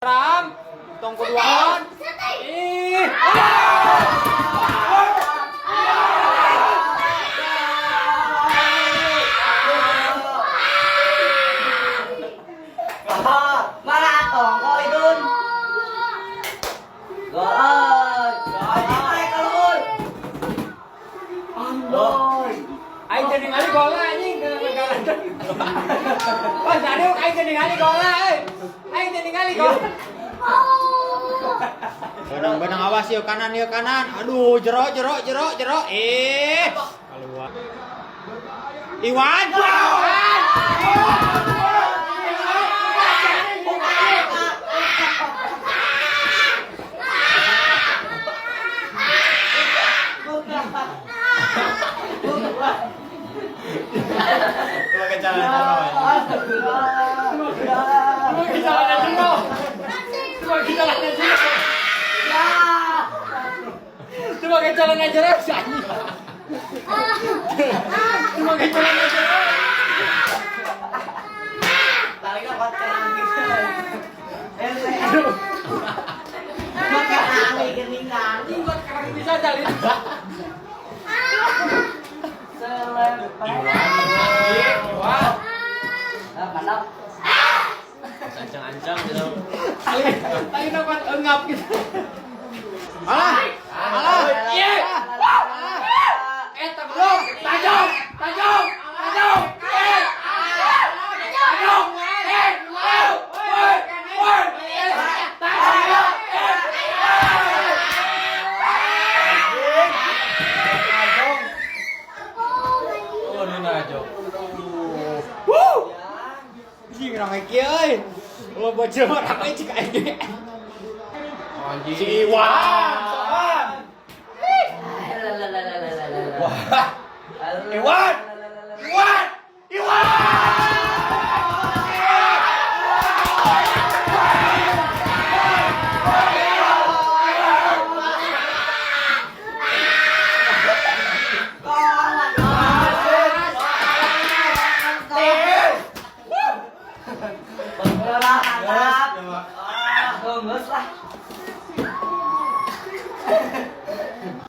Ram, tong kuduaan. Ih. Malah tongko itu. Gol. Gol. Gol. Amboi. Aing teu ningali golna anjing ke negara. Wah, serius aing teu ningali golna euy. Aing teu ningali gol. Benang benang, awas yuk kanan, yuk kanan. Aduh, jero jero jero jero. Eh. Keluar. Iwan. Iwan. Pakai celana Cuma celana jero. Cuma celana jero. Cuma celana jero si anjing. Cuma celana jero. Tarik kuat kerang gitu. Maka aneh geningan. Anjing buat kerang bisa jalin. Selempar. Wah. Ah, mantap. Ancang-ancang gitu. Tali tali dapat engap gitu. Alah, alah. Iya. Eh, tajam, tajam, tajam, tajam. Eh, tajam. Eh, woi, woi, woi. Eh, tajam. Oh, ini ngaco. Wuh. Anjing rame kieu euy. Lo bocil mah rame cik aing ge. Anjing. Si Iwan. Iwan. Wah. Iwan. Iwan.